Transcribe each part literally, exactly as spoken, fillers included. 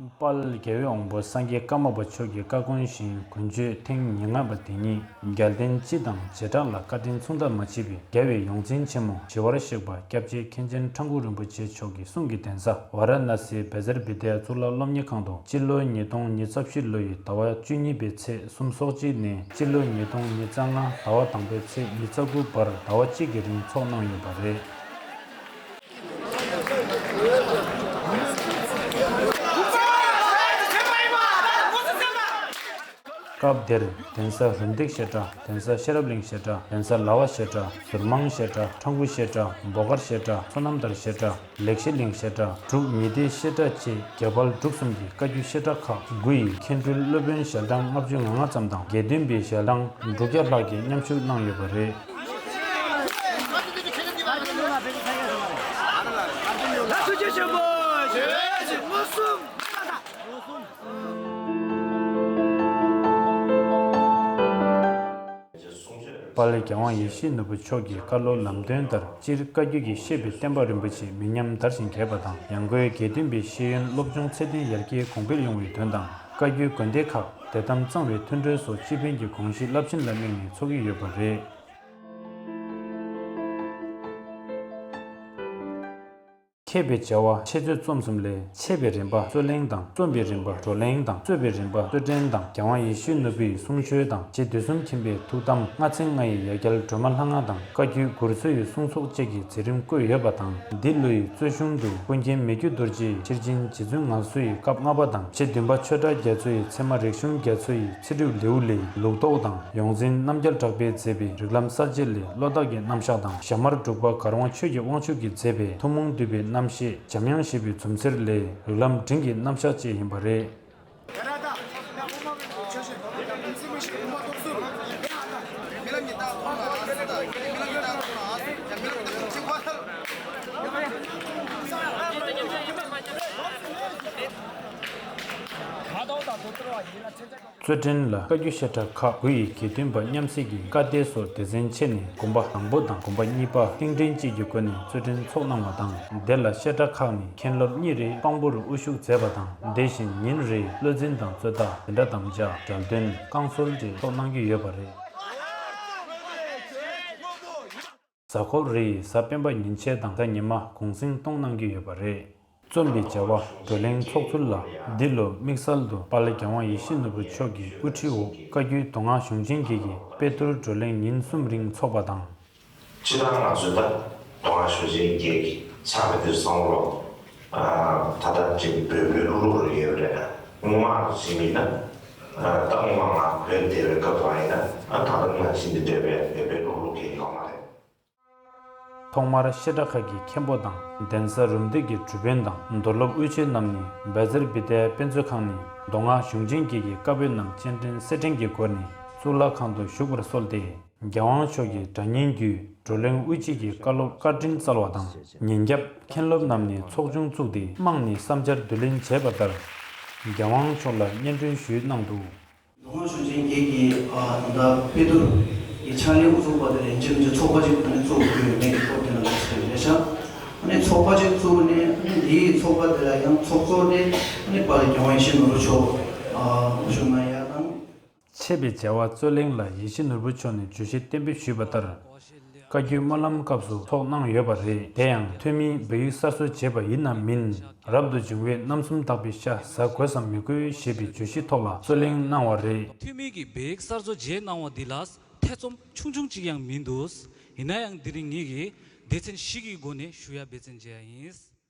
དཔལ་རྒྱལ་བའི་དབང་པོ་སངས་རྒྱས་ཀརྨ་པ་མཆོག་གི་བཀའ་དགོངས་བཞིན་དགུན་ཆོས་ཐེངས་ཉེར་ལྔ་པ་དེ་ཉིད་རྒྱལ་བསྟན་སྤྱི་དང་བྱེ་བྲག་ལ་བཀའ་དྲིན་མཚུངས་ཟླ་མ་མཆིས་པའི་རྒྱལ་བའི་ཡོངས་འཛིན་ཆེན་མོ་ཞི་བར་གཤེགས་པ་སྐྱབས་རྗེ་མཁན་ཆེན་ཁྲ་འགུ་རིན་པོ་ཆེ་མཆོག་གི་གསུང་གི་གདན་ས་ཝཱ་ར་ཎཱ་སིའི་བཛྲ་བི་དྱ་གཙུག་ལག་སློབ་གཉེར་ཁང་དུ་སྤྱི་ལོ་ཉིས་སྟོང་ཉེར་བཞི་ལོ་ཡི་ཟླ་བ་བཅུ་གཉིས་པའི་ཚེས་སུམ་ཅུ་སོ་གཅིག་ནས་སྤྱི་ལོ་ཉིས་སྟོང་ཉེར་ལྔ་ཟླ་བ་དང་པོའི་ཚེས་ཉེར་དགུ་བར་ཟླ་བ་གཅིག་གི་རིང་ཚོགས་གནང་ཡོད་པ་རེད། སྐབས་དེར་གདན་ས་རུམ་བཏེག་བཤད་གྲྭ། གདན་ས་ཤེས་རབ་གླིང་བཤད་གྲྭ། གདན་ས་ལ་བ་བཤད་གྲྭ། ཟུར་མང་བཤད་གྲྭ། ཁྲ་འགུ་བཤད་གྲྭ། འབོ་དཀར་བཤད་གྲྭ། བསོད་ནམས་དར་བཤད་གྲྭ། ལེགས་བཤད་གླིང་བཤད་གྲྭ། འབྲུག་ཉི་ཟླའི་བཤད་གྲྭ་བཅས་རྒྱ་བལ་འབྲུག་གསུམ་གྱི་བཀའ་བརྒྱུད་བཤད་གྲྭ་ཁག་དགུ་ཡི་མཁན་སྤྲུལ་སློབ་དཔོན་ཞལ་གྲངས་ལྔ་བཅུ་ང་ལྔ་ཙམ་དང་དགེ་འདུན་པའི་ཞལ་གྲངས་དྲུག་བརྒྱ་ལྷག་གིས་མཉམ་ཞུགས་གནང་ཡོད་པ་རེད། དཔལ་རྒྱལ་དབང་ཡེ་ཤེས་ནོར་བུ་མཆོག་གི་བཀའ་སློབ་ལམ་སྟོན་ལྟར་སྤྱིར་བཀའ་བརྒྱུད་ཀྱི་བཤད་པའི་བསྟན་པ་རིན་པོ་ཆེ་མི་ཉམས་དར་ཞིང་རྒྱས་པ་དང་། ཡང་སྒོས་དགེ་འདུན་པའི་ཤེས་ཡོན་སློབ་སྦྱོང་ཚད་ལྡན་ཡར་རྒྱས་གོང་འཕེལ་ཡོང་བའི་དོན་དང་། བཀའ་བརྒྱུད་དགོན་སྡེ་ཁག་དད་དམ་གཙང་བའི་མཐུན་གྲོས་སོགས་སྤྱི་ཕན་གྱི་དགོངས་གཞི་རླབས་ཆེན་ལ་དམིགས་ནས་འཚོགས་ཀྱི་ཡོད་པ་རེད། མཁས་པའི་བྱ་བ་འཆད་རྩོད་རྩོམ་གསུམ་ལས། འཆད་པའི་རིམ་པ་རྩོད་གླེང་དང་། རྩོམ་པའི་རིམ་པ་བགྲོ་གླེང་དང་། རྩོད་པའི་རིམ་པ་རྩོད་འགྲན་དང་། རྒྱལ་དབང་ཡེ་ཤེས་ནོར་བུའི་གསུང་ཆོས་དང་། རྗེ་དུས་གསུམ་མཁྱེན་པའི་ཐུགས་དམ། ལྔ་ཚན་ལྔ་ཡི་ཡ་གྱལ་སྒྲོལ་མ་ལྷ་ལྔ་དང་། བཀའ་བརྒྱུད་མགུར་མཚོ་ཡི་གསུང་ཚོགས་བཅས་ཀྱི་མཛད་རིམ་བཀོད་ཡོད་པ་དང་། འདི་ལོའི་རྩོད་གཞུང་དུ་ཀུན་མཁྱེན་མི་བསྐྱོད་རྡོ་རྗེའི་ཤེར་ཕྱིན་རྗེ་བཙུན་ངལ་གསོ་ཡི་སྐབས་ལྔ་པ་དང་། རྗེ་བདུན་པ་ཆོས་གྲགས་རྒྱ་མཚོ་ཡི་ཚད་མ་རིག་གཞུང་རྒྱ་མཚོ་ཡི་ཚེ་སྒྲུབ་ལེའུ་ལས་ལུགས་ལྡོག་དང་། ཡོངས་འཛིན་རྣམ་རྒྱལ་གྲགས་པས་མཛད་པའི་རིགས་ལམ་གསལ་བྱེད་ལས་བློ་བདག་གི་རྣམ་གཞག་དང་། ཞྭ་དམར་འབྲུག་པ་གར་དབང་ཆོས་ཀྱི་དབང་ཕྱུག་གིས་མཛད་པའི་ཐུན་མོང་བསྡུས་པའི་རྣམ་བཤད། འཇམ་དབྱངས་བཞད་པའི་མཛུབ་གསེར་ལས་རིགས་ལམ་འབྲིང་གི་རྣམ་གཞག་བཅས་ཡིན་པ་རེད། རྩོད་འགྲན་ལ་བཀའ་བརྒྱུད་བཤད་གྲྭ་ཁག་དགུ་ཡི་དགེ་འདུན་པ་མཉམ་བསྲེས་ཀྱིས་བཀའ་བསྡེ་སོགས་སྡེ་ཚན་ཕྱེ་ནས་དགོན་པ་དང་པོ་དང་དགོན་པ་གཉིས་པ་ཐེངས་འགྲན་བཅས་ཀྱི་སྒོ་ནས་རྩོད་འགྲན་ཚོགས་གནང་བ་དང་། དེ་ལ་བཤད་གྲྭ་ཁག་ནས་མཁན་སློབ་གཉིས་རེ་དཔང་པོར་དབུ་བཞུགས་མཛད་པ་དང་། དེ་བཞིན་ཉིན་རེའི་བློ་འཛིན་དང་རྩོད་ཟླ། འཛིན་གྲྭ་དམ་བཅའ། གྲལ་སྟོན། བསྐང་གསོལ་བཅས་ཚོགས་གནང་གི་ཡོད་པ་རེད། གཟའ་འཁོར་རེའི་གཟའ་སྤེན་པ་ཉིན་ཕྱེད་དང་གཟའ་ཉི་མ་གུང་གསེང་གཏོང་གནང་གི་ཡོད་པ་རེད། རྩོམ་པའི་བྱ་བ་བགྲོ་གླེང་ཚོགས་ཚུལ་ལ། འདི་ལོ་དམིགས་བསལ་དུ་དཔལ་རྒྱལ་དབང་ཡེ་ཤེས་ནོར་བུ་མཆོག་གི་དབུ་ཁྲིད་འོག་བཀའ་བརྒྱུད་མདོ་སྔགས་གཞུང་ཆེན་བརྒྱད་ཀྱི་དཔེ་བསྡུར་བགྲོ་གླེང་ཉིན་གསུམ་རིང་འཚོགས་པ་དང་། སྤྱིར་བཏང་ང་ཚོས་ད་མདོ་སྔགས་གཞུང་ཆེན་བརྒྱད་ཀྱི་ཕྱག་དཔེ་འདིར་བསམ་བློ། ཨ། ད་ལྟ་ཅིག་འབོལ་འབོལ་ལྷུག་ལྷུག་རེ་ཡོད་རེད། སྔོན་མ་ཞིག་ཡིན་ན། ཨ། ད་སྔོན་མ་ང་བོད་བསྡད་པའི་སྐབས་དང་ཡིན་ན། ཨ། ད་ལྟ་ང་ཞིག་འདི་འདྲ་བའི་འབོལ་འབོལ་ལྷུག་ལྷུག་གི་ཡོད་མ་རེད། ཐོག་མར་བཤད་གྲྭ་ཁག་གི་མཁན་པོ་དང་། གདན་ས་རུམ་བཏེག་གི་སྒྲུབ་དཔོན་དང་། མདོ་སློབ་དབུ་ཆེ་རྣམས་ནས་བཛྲ་བི་དྱ་དཔེ་མཛོད་ཁང་ནས་མདོ་སྔགས་གཞུང་ཆེན་བརྒྱད་ཀྱི་བཀའ་པོད་རྣམས་སྤྱན་འདྲེན་གསེར་ཕྲེང་གི་སྒོ་ནས་གཙུག་ལག་ཁང་དུ་བཞུགས་པར་གསོལ་ཏེ། རྒྱལ་དབང་མཆོག་གི་སྒྲ་སྙན་བརྒྱུད་བགྲོ་གླེང་དབུ་འབྱེད་ཀྱི་བཀའ་སློབ་བཀའ་དྲིན་སྩལ་བ་དང་། ཉིན་རྒྱབ་མཁན་སློབ་རྣམས་ནས་ཚོགས་ཆུང་བཙུགས་ཏེ་དམངས་ནས་བསམ་འཆར་བསྡུ་ལེན་བྱས་པ་ལྟར། རྒྱལ་དབང་མཆོག་ལ་སྙན་སྒྲོན་ཞུས་གནང་འདུག། མདོ་སྔགས་གཞུང་ཆེན་བརྒྱད་ཀྱི། ཨ། ད་ལྟ་དཔེ་བསྡུར་གྱི་ཕྱག་ལས་དབུ་ཚོགས་པ་དེ་ལ་ཡིན་གཅིག་མིན་གཅིག་ཚོགས་པ་གཅིག་ཏུ་ནས་བཙུགས་དགོས་ཡོད་མེད་ཀྱི་སྐོར་དེ་ལ་ལ་ཞིག་རེད་ཤག། ཨ་ནི་ཚོགས་པ་གཅིག་བཙུགས་ནས། ཨ་ནི་འདིའི་ཚོགས་པ་དེ་ལ་ཡང་ཚོགས་གཙོ་དེ། ཨ་ནི་དཔལ་རྒྱལ་དབང་ཡེ་ཤེས་ནོར་བུ་མཆོག། ཨ། དབུ་བཞུགས་གནང་ཡ་དང་། འཆད་པའི་བྱ་བ་རྩོད་གླེང་ལ་ཡེ་ཤེས་ནོར་བུ་མཆོག་ནས་བརྗོད་གཞི་གཏན་འབེབས་ཞུས་པ་ལྟར། བཀའ་བརྒྱུད་སྨོན་ལམ་སྐབས་སུ་ཚོགས་གནང་ཡོད་པ་རེད། དེ་ཡང་ཐོན་མིས་བོད་ཡིག་གསར་བཟོ་བྱས་པ་ཡིན་ནམ་མིན། རབ་ཏུ་བྱུང་བས་རྣམ་གསུམ་དག་པའི་ཤ་ཟ་དགོས་སམ་མི་དགོས་ཞེས་པའི་བརྗོད་གཞིའི་ཐོག་ལ་རྩོད་གླེང་གནང་བ་རེད། ཐོན་མི་གིས་བོད་ཡིག་གསར་བཟོ་བྱས་གནང་བ་འདི་ལ་ཐེ་ཚོམ་ཆུང་ཆུང་ཅིག་ཡང་མི་འདུག། ཡིན་ན་ཡང་དེ་རིང་ངེད་ཀྱིས་སྡེ་ཚན་བཞི་གི་སྒོ་ནས་ཞུ་ཡ་འབད་བརྩོན་བྱེད་ཡ་ཡིན།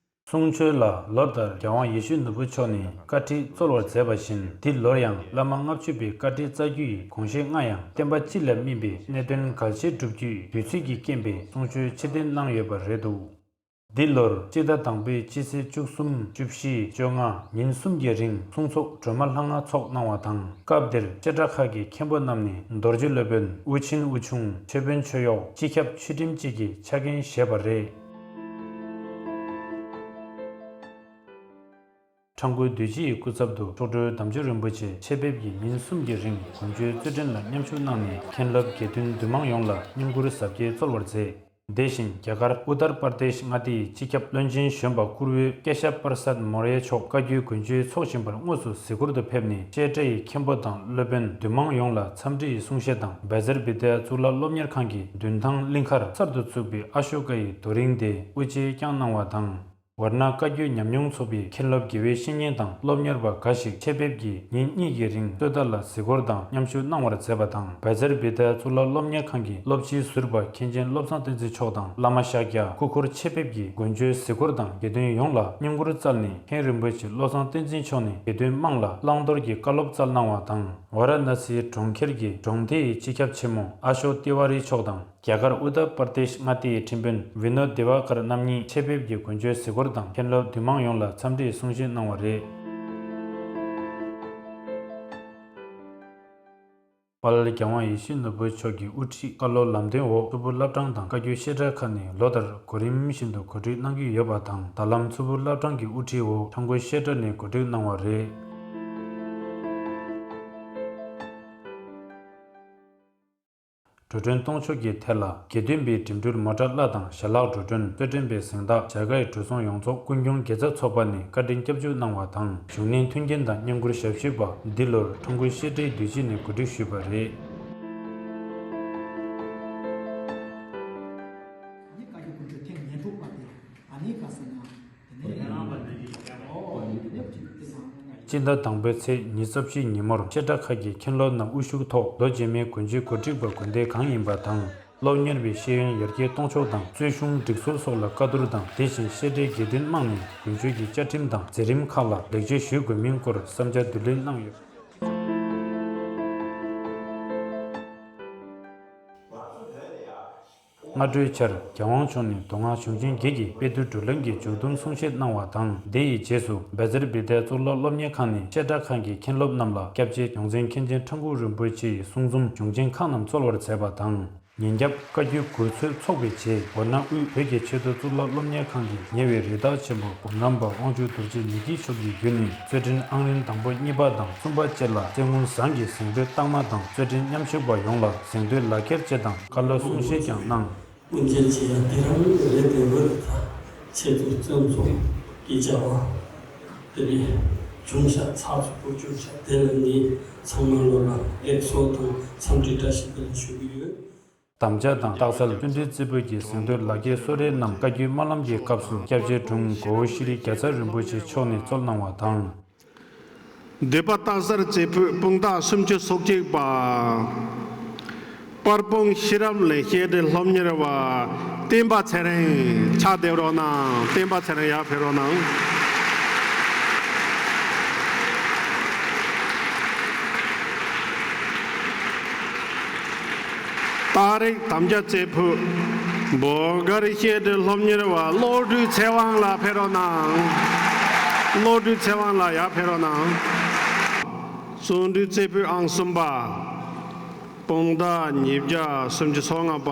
གསུང་ཆོས་ལ་ལོ་ལྟར་རྒྱལ་དབང་ཡེ་ཤེས་ནོར་བུ་མཆོག་ནས་བཀའ་ཁྲིད་སྩོལ་བར་མཛད་པ་བཞིན། འདི་ལོར་ཡང་བླ་མ་ལྔ་མཆོད་པའི་བཀའ་ཁྲིད་སྩལ་རྒྱུ་ཡི་དགོངས་བཞེད་ལྔ་ཡང་བསྟན་པ་སྤྱི་ལ་སྨིན་པའི་གནད་དོན་གལ་ཆེ་བསྒྲུབ་རྒྱུའི་དུས་ཚིགས་ཀྱི་རྐྱེན་པས་གསུང་ཆོས་ཕྱིར་འཐེན་གནང་ཡོད་པ་རེད་འདུག། འདི་ལོར་སྤྱི་ཟླ་དང་པོའི་སྤྱི་ཚེས་བཅུ་གསུམ། བཅུ་བཞི། བཅོ་ལྔ་ཉིན་གསུམ་གྱི་རིང་གསུང་ཚོགས་སྒྲོལ་མ་ལྷ་ལྔ་ཚོགས་གནང་བ་དང་། སྐབས་དེར་བཤད་གྲྭ་ཁག་གི་མཁན་པོ་རྣམས་ནས་རྡོ་རྗེ་སློབ་དཔོན། དབུ་ཆེན་དབུ་ཆུང་། ཆོས་དཔོན་ཆོས་གཡོག་སྤྱི་ཁྱབ་ཆོས་ཁྲིམས་བཅས་ཀྱི་ཕྱག་འགན་བཞེས་པ་རེད། ཁྲ་འགུ་འདུས་སྤྱི་ཡི་སྐུ་ཚབ་ཏུ་མཆོག་སྤྲུལ་དམ་ཆོས་རིན་པོ་ཆེ་ཆེད་ཕེབས་ཀྱིས་ཉིན་གསུམ་གྱི་རིང་དགུན་ཆོས་རྩོད་འགྲན་ལ་མཉམ་ཞུགས་གནང་ནས་མཁན་སློབ་དགེ་འདུན་འདུས་མང་ཡོངས་ལ་བསྙེན་བཀུར་གཟབ་རྒྱས་སྩོལ་བར་མཛད། དེ་བཞིན་རྒྱ་གར་ཨུ་ཏར་པར་དེཤ་མངའ་སྡེ་ཡི་སྤྱི་ཁྱབ་བློན་ཆེན་གཞོན་པ་བཀུར་འོས་ཀེ་ཤབ་པར་སད་མོར་ཡེ་མཆོག་བཀའ་བརྒྱུད་དགོན་ཆུའི་ཚོགས་ཞིང་པར་དངོས་སུ་གཟིགས་སྐོར་དུ་ཕེབས་ནས། བཤད་གྲྭ་ཡི་མཁན་པོ་དང་སློབ་དཔོན་འདུས་མང་ཡོངས་ལ་འཚམས་འདྲི་ཡི་གསུང་བཤད་དང་། བཛྲ་བི་དྱ་གཙུག་ལག་སློབ་གཉེར་ཁང་གི་མདུན་ཐང་གླིང་ཁར་གསར་དུ་བཙུགས་པའི་ཨ་ཤོ་ཀ་ཡི་རྡོ་རིང་དེ་དབུ་འབྱེད་བསྐྱངས་གནང་བ་དང་། ཝར་ན་བཀའ་བརྒྱུད་ཉམས་མྱོང་ཚོགས་པའི་མཁན་སློབ་དགེ་བའི་བཤེས་གཉེན་དང་སློབ་གཉེར་པ་འགའ་ཞིག་ཆེད་ཕེབས་ཀྱིས་ཉིན་གཉིས་ཀྱི་རིང་གཙོས་བདག་ལ་གཟིགས་སྐོར་དང་མཉམ་ཞུགས་གནང་བར་མཛད་པ་དང་། བཛྲ་བི་དྱ་གཙུག་ལག་སློབ་གཉེར་ཁང་གི་སློབ་སྤྱིའི་ཟུར་པ་མཁན་ཆེན་བློ་བཟང་བསྟན་འཛིན་མཆོག་དང་བླ་མ་ཤཱཀྱ་སྐུ་འཁོར་ཆེད་ཕེབས་ཀྱིས་དགོན་ཆུའི་གཟིགས་སྐོར་དང་དགེ་འདུན་ཡོངས་ལ་བསྙེན་བཀུར་སྩལ་ནས། མཁན་རིན་པོ་ཆེ་བློ་བཟང་བསྟན་འཛིན་མཆོག་ནས་དགེ་འདུན་དམངས་ལ་བླང་དོར་གྱི་བཀའ་སློབ་སྩལ་གནང་བ་དང་། ཝཱ་ར་ཎ་སིའི་གྲོང་ཁྱེར་གྱི་གྲོང་སྡེ་ཡི་སྤྱི་ཁྱབ་ཆེན་མོ་ཨ་ཤོ་ཏི་ཝཱ་རི་མཆོག་དང་། རྒྱ་གར་ཨུ་ཏར་པར་དེཤ་མངའ་སྡེ་ཡི་ཁྲིམས་དཔོན་བི་ནོད་དི་ཝ་ཀར་རྣམ་གཉིས་ཆེད་ཕེབས་ཀྱིས་དགོན་ཆུའི་གཟིགས་སྐོར་དང་མཁན་སློབ་འདུས་མང་ཡོངས་ལ་འཚམས་འདྲིའི་གསུང་བཤད་གནང་བ་རེད། དཔལ་རྒྱལ་དབང་ཡིད་བཞིན་ནོར་བུ་མཆོག་གི་དབུ་ཁྲིད་བཀའ་སློབ་ལམ་སྟོན་འོག་ཐུ་བྷོད་བླ་བྲང་དང་བཀའ་བརྒྱུད་བཤད་གྲྭ་ཁག་ནས་ལོ་ལྟར་གོ་རིམ་བཞིན་དུ་གོ་སྒྲིག་གནང་གི་ཡོད་པ་དང་། ད་ལམ་ཐུ་བྷོད་བླ་བྲང་གི་དབུ་ཁྲིད་འོག་ཁྲ་འགུ་བཤད་གྲྭ་ནས་གོ་སྒྲིག་གནང་བ་རེད། འགྲོ་གྲོན་གཏོང་ཕྱོགས་ཀྱི་ཐད་ལ། དགེ་འདུན་པའི་འགྲིམ་འགྲུལ་མོ་ཊ་གླ་དང་ཞལ་ལག་འགྲོ་གྲོན། གསོལ་མགྲོན་པའི་གཟེངས་རྟགས། བྱ་དགའ་ཡི་འགྲོ་སོང་ཡོངས་རྫོགས་ཀུན་སྐྱོང་དགེ་རྩ་ཚོགས་པ་ནས་བཀའ་དྲིན་སྐྱབས་འཇུག་གནང་བ་དང་། བཞུགས་གནས་མཐུན་རྐྱེན་དང་བསྙེན་བཀུར་ཞབས་ཞུས་པ་འདི་ལོར་ཁྲ་འགུ་བཤད་གྲྭའི་འདུས་སྤྱི་ནས་གོ་སྒྲིག་ཞུས་པ་རེད། སྤྱི་ཟླ་དང་པོའི་ཚེས་ཉི་ཤུ་རྩ་བཞི་ཉིན་མོར་བཤད་གྲྭ་ཁག་གི་མཁན་སློབ་རྣམས་དབུ་བཞུགས་ཐོག་ལོ་རྗེས་མའི་དགུན་ཆོས་གོ་སྒྲིག་པ་དགོན་སྡེ་གང་ཡིན་པ་དང་། སློབ་གཉེར་བའི་ཤེས་ཡོན་ཡར་རྒྱས་གཏོང་ཕྱོགས་དང་རྩོད་གཞུང་སྒྲིག་སྲོལ་སོགས་ལ་བཀའ་བསྡུར་དང་། དེ་བཞིན་བཤད་གྲྭའི་དགེ་འདུན་དམངས་ནས་དགུན་ཆོས་ཀྱི་བཅའ་ཁྲིམས་དང་མཛད་རིམ་ཁག་ལ་ལེགས་བཅོས་ཞུ་དགོས་མིན་སྐོར་བསམ་འཆར་བསྡུ་ལེན་གནང་ཡོད། སྔ་དྲོའི་ཆར་རྒྱལ་དབང་མཆོག་ནས་མདོ་སྔགས་གཞུང་ཆེན་བརྒྱད་ཀྱི་དཔེ་བསྡུར་བགྲོ་གླེང་གི་མཇུག་བསྡོམས་གསུང་བཤད་གནང་བ་དང་། དེ་ཡི་རྗེས་སུ་བཛྲ་བི་དྱ་གཙུག་ལག་སློབ་གཉེར་ཁང་ནས་བཤད་གྲྭ་ཁག་གི་མཁན་སློབ་རྣམས་ལ་སྐྱབས་རྗེ་གཞུང་ཆེན་མཁན་ཆེན་ཁྲ་འགུ་རིན་པོ་ཆེ་ཡི་གསུང་རྩོམ་གཞུང་ཆེན་ཁག་རྣམས་སྩོལ་བར་མཛད་པ་དང་། ཉིན་རྒྱབ་བཀའ་བརྒྱུད་གོ་ཚོད་འཚོགས་པའི་རྗེས། ཝཱ་ཎ་དབུས་བོད་ཀྱི་ཆེས་མཐོའི་གཙུག་ལག་སློབ་གཉེར་ཁང་གི་ཉེ་བའི་རི་དྭགས་ཆེན་པོ་སྒོམ་རམས་པ་དབང་ཕྱུག་རྡོ་རྗེ་ཉིད་ཀྱི་མཆོག་གི་བརྒྱུད་ནས་གསོལ་ཕྲེང་ཨང་རིམ་དང་པོ་གཉིས་པ་དང་གསུམ་པ་བཅས་ལ་རྩེ་ངོར་ཟངས་ཀྱི་གཟེངས་བསྟོད་རྟགས་མ་དང་། གསོལ་ཕྲེང་མཉམ་ཞུགས་པ་ཡོངས་ལ་གཟེངས་བསྟོད་ལག་ཁྱེར་བཅས་དང་བཀའ་སློབ་གསུང་བཤད་ཀྱང་གནང་། སྔོན་ཆད་ཅི་ཡང་དེ་རང་རེད་དེ་འོད་ད་ཆེད་དུ་བཙོན་ཚོགས་ཀྱི་བྱ་བ་དེ་ནས་བྱུང་ཤག་ཚགས་ཚུད་པོ་བྱུང་ཤག་དེ་ལ་ངས་ཚང་མ་ལོ་ལ་ལེགས་སོ་དང་འཚམས་འདྲི་བཀྲ་ཤིས་བདེ་ལེགས་ཞུ་གི་ཡོད། དམ་བཅའ་དང་རྟགས་གསལ་བརྩོན་འགྲུས་རྩེ་ཕུད་ཀྱི་གཟེངས་བསྟོད་ལག་འཁྱེར་གསོལ་རས་རྣམས་བཀའ་བརྒྱུད་སྨོན་ལམ་གྱི་སྐབས་སུ་སྐྱབས་རྗེ་དྲུང་གོ་བོ་ཤྲི་རྒྱལ་ཚབ་རིན་པོ་ཆེ་མཆོག་ནས་སྩོལ་གནང་བ་དང་། འདུས་པ་སྟག་གཟར་རྩེ་ཕུད་དཔུང་རྟགས་སུམ་ཅུ་སོ་གཅིག་པ། དཔལ་སྤུངས་ཤེས་རབ་གླིང་བཤད་གྲྭའི་སློབ་གཉེར་བ་བསྟན་པ་ཚེ་རིང་ཕྱག་བདེ་རོགས་གནང་། བསྟན་པ་ཚེ་རིང་ཡར་ཕེབས་རོགས་གནང་། སྟག་རིག་དམ་རྒྱ་རྩེ་ཕུད་བོད་སྒར་བཤད་གྲྭའི་སློབ་གཉེར་བ་བློ་གྲོས་ཚེ་དབང་ལགས་ཕེབས་རོགས་གནང་། བློ་གྲོས་ཚེ་དབང་ལགས་ཡར་ཕེབས་རོགས་གནང་། བརྩོན་འགྲུས་རྩེ་ཕུད་ཨང་གསུམ་པ། དཔུང་རྟགས་ཉིས་བརྒྱ་སུམ་ཅུ་སོ་ལྔ་པ།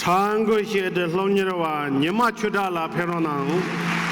ཁྲ་འགུ་བཤད་གྲྭའི་སློབ་གཉེར་བ་ཉི་མ་ཆོས་གྲགས་ལགས་ཕེབས་རོགས་གནང་།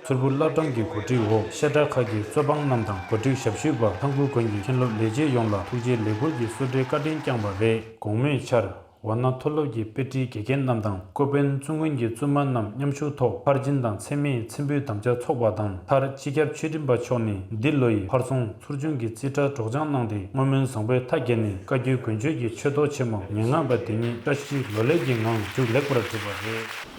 མཚུར་ཕུ་བླ་བྲང་གི་གོ་སྒྲིག་འོག་བཤད་གྲྭ་ཁག་གི་གཙོ་འབངས་རྣམས་དང་གོ་སྒྲིག་ཞབས་ཞུ་བ་ཁྲ་འགུ་དགོན་གྱི་མཁན་སློབ་ལས་བྱེད་ཡོངས་ལ་ཐུགས་རྗེ་ལེགས་འབུལ་གྱི་གསོལ་འདྲེན་བཀའ་དྲིན་བསྐྱངས་པ་རེད། དགོང་མོའི་ཆར་ཝཱ་ཎ་མཐོ་སློབ་ཀྱི་དཔེ་ཁྲིད་དགེ་རྒན་རྣམས་དང་ཀོ་པན་བཙུན་དགོན་གྱི་བཙུན་མ་རྣམས་མཉམ་ཞུགས་ཐོག་ཕར་ཕྱིན་དང་མཚན་སྨད་མཚན་འབུལ་དམ་བཅའ་འཚོགས་པ་དང་། མཐར་སྤྱི་ཁྱབ་ཆོས་ཁྲིམས་པ་མཆོག་ནས་འདི་ལོ་ཡི་ཕར་སོང་ཚུར་བྱུང་གི་རྩིས་ཁྲ་སྒྲོག་སྦྱང་གནང་སྟེ། བསྔོ་སྨོན་བཟང་པོའི་མཐའ་རྒྱས་ནས་བཀའ་བརྒྱུད་དགོན་ཆོས་ཀྱི་ཆོས་ཐོག་ཆེན་མོ་ཉེར་ལྔ་པ་འདི་ཉིད་བཀྲ་ཤིས་ལོ་ལེགས་ཀྱི་ངང་མཇུག་ལེགས་པར་གྲུབ་པ་རེད།